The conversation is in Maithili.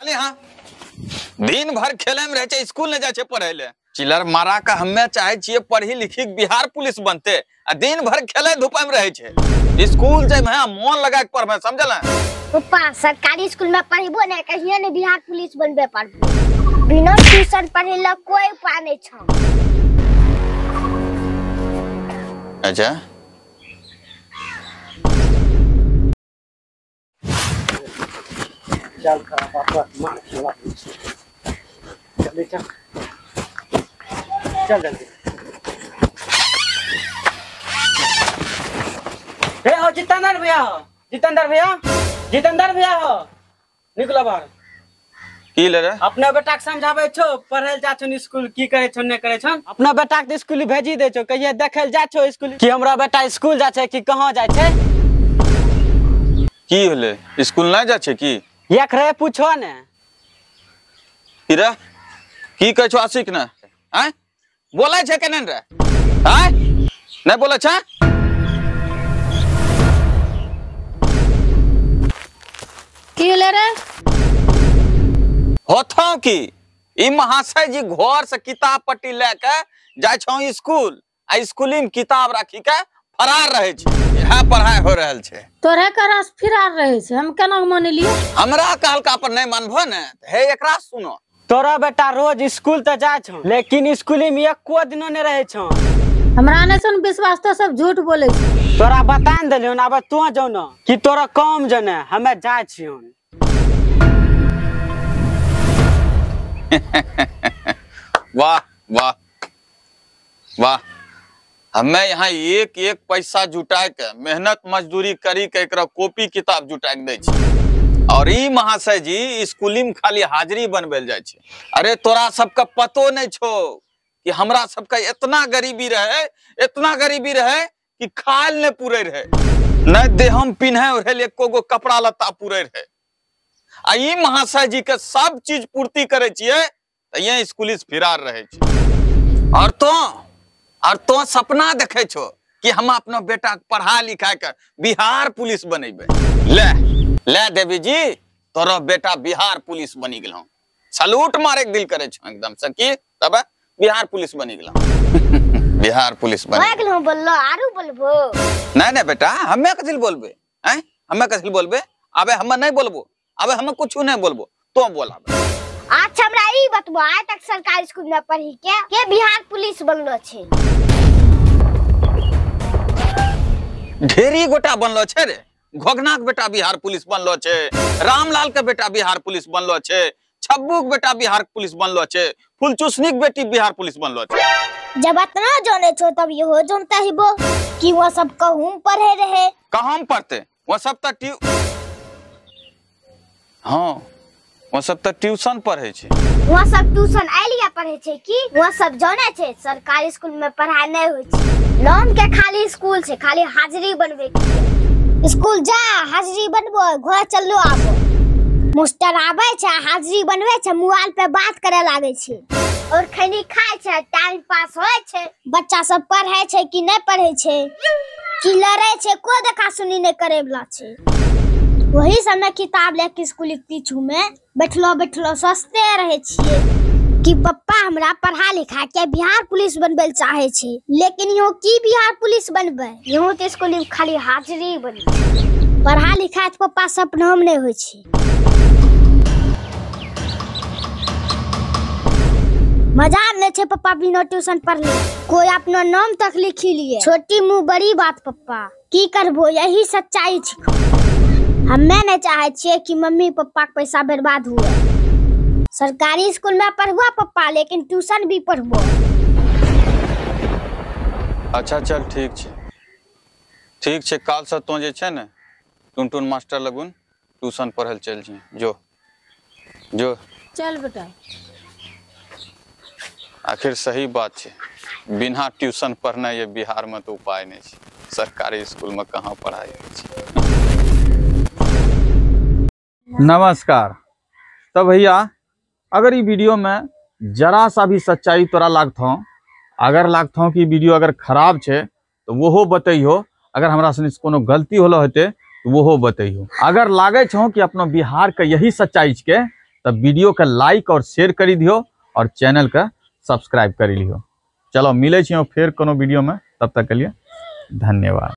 चले हाँ, दिन भर खेले में रहे छै, स्कूल नहीं जाय छै पढ़े ले। चिलर मारा का हम्मे चाहे छियै पढ़ी लिखी के बिहार पुलिस बनते, आ दिन भर खेले धूपे में रहे छै। स्कूल जाय में मन लगा के पढ़बै, समझल? पप्पा सरकारी स्कूल में पढ़बो नहीं, कहियो नहीं बिहार पुलिस बनबे पारबो। बिना ट्यूशन पढ़े ला कोई उपाय नहीं छौ। अच्छा चल पापा मार खेला, चल चल चल जल्दी। हे हो जितेंद्र भैया, हो जितेंद्र भैया, जितेंद्र भैया हो, निकलो बाहर। की ले रे? अपना बेटा के समझावे छो, पढ़े जा छो स्कूल, की करे छो नहीं करे छो। अपना बेटा के स्कूल भेजी दे छो, कहिए देखे जा छो स्कूल कि हमरा बेटा स्कूल जा छै कि कहां जाय छै। की होले, स्कूल नहीं जा छै की? एकरे पूछो ने। की रे, की कहै छो आशिक ने? आय बोलै छै केने रे? आय नहीं बोलै छै? की होले रे? होथौ की ई महाशय जी घर से किताब पट्टी लेके जाय छौ स्कूल, आ स्कूली में किताब राखी के फरार रहे छै। इएह पढ़ाई हो रहल छै। तोरे करास फिरार रहे छै, हम केना मानलियै? हमरा कहलका पर नहीं मानबो ने, हे एकरा सुनो। तोरा बेटा रोज स्कूल त जाय छौ, लेकिन स्कूल में एको दिनो नहीं रहे छौ। हमरा नहीं सुन विश्वास, तो सब झूठ बोले छै। तोरा बता न देलियौ, आब तू जाउ न कि तोरा काम जने, हमे जाय छियौ। वाह वाह वाह, हमें यहाँ एक एक पैसा जुटा के मेहनत मजदूरी करी के एकरा कॉपी किताब जुटा के दै छी, और ई महाशय जी स्कूली में खाली हाजिरी बनबे जाय छै। अरे तोरा सबके पतो नहीं छो कि हमरा सबके इतना गरीबी रहे, इतना गरीबी रहे कि खाल नहीं पूरे रहे, नहीं देहम पिन्हे ओढ़े एको गो कपड़ा लत्ता पूरे रहे। आ ई महाशय जी के सब चीज पूर्ति करे छियै त ये स्कूली से फिरार रहे छै। और तो सपना देखे छो कि हम अपना बेटा के पढ़ा लिखा के बिहार पुलिस बनेबे। ले ले देवी जी, तोरो बेटा बिहार पुलिस बनी गेलौ। सलूट मारे के दिल करे छो एकदम से की तब बिहार पुलिस बनी गेलौ। बिहार पुलिस बनी गेलौ बोललो, आरू बोलबो? नहीं नहीं बेटा, हमें कथिल बोलबे? हैं हमें कथिल बोलबे? अबे हम नहीं बोलबो, अबे हम कुछ नहीं बोलबो, तो बोलाबे। अच्छा हमरा ई बतबो, आइ तक सरकारी स्कूल में पढ़ी के बिहार पुलिस बनलो छै? ढेरी गोटा बनलो छै रे। घोघना के बेटा बिहार पुलिस बनलो छै, रामलाल के बेटा बिहार पुलिस बनलो छै, छब्बू के बेटा बिहार पुलिस बनलो छै, फुलचुसनी के बेटी बिहार पुलिस बनलो छै। जब इतना जाने छो तब इहो जानता हिबो कि वो सब कहूं पढ़े रहे। कहां पढ़ते वो सब? त हाँ, वो सब त ट्यूशन पढ़े छै। वो सब ट्यूशन आइलिया पढ़े छै कि वो सब जाने छै सरकारी स्कूल में पढ़ाई नहीं होय छै। नाम के खाली स्कूल छै, खाली हाजिरी बनबे के। स्कूल जा हाजिरी बनबो, घर चलो आबो। मास्टर आबै छै, हाजिरी बनबै छै, मोबाइल पे बात करे लागे छै और खैनी खाय छै, टाइम पास होय छै। बच्चा सब पढ़े छै कि नहीं पढ़े छै, कि लड़े छै, कोई देखा सुनी नहीं करे वाला छै। वही समय किताब लेके स्कूल के पीछू में बैठलो बैठलो सोचते रहे छियै कि पप्पा हमरा पढ़ा लिखा के बिहार पुलिस बनबै चाहे छै, लेकिन यो की बिहार पुलिस बनबै? यो तो स्कूल में खाली हाजिरी बनी। पढ़ा लिखा के पप्पा सपना में नहीं होय छै। मजा नहीं छै पप्पा बिना ट्यूशन पढ़ले, कोई अपना नाम तक लिखी लिए। छोटी मुँह बड़ी बात पप्पा, की करबो, यही सच्चाई छै। हमें नहीं चाहे छियै कि मम्मी पप्पा के पैसा बर्बाद हुए। सरकारी स्कूल में पढ़बो पप्पा, लेकिन ट्यूशन भी पढ़बो। अच्छा चल ठीक छै, ठीक छै, काल से तो जे छै ने टुनटुन मास्टर लगुन ट्यूशन पढ़ल चल जी। जो जो चल बेटा। आखिर सही बात छै, बिना ट्यूशन पढ़ना ये बिहार में तो उपाय नहीं छै। सरकारी स्कूल में कहाँ पढ़ाई होइ छै। नमस्कार। तो भैया अगर ये वीडियो में जरा सा भी सच्चाई तोरा लागत, अगर लागत कि वीडियो अगर खराब छे तो वो बतैहो, अगर हमरा से कोनो गलती होलो होते तो वो बतैहो। अगर लागे छो कि अपना बिहार के यही सच्चाई के तो वीडियो के लाइक और शेयर करी दियो और चैनल के सब्सक्राइब करी लियो। चलो मिले छी फिर कोनो वीडियो में, तब तक के लिए धन्यवाद।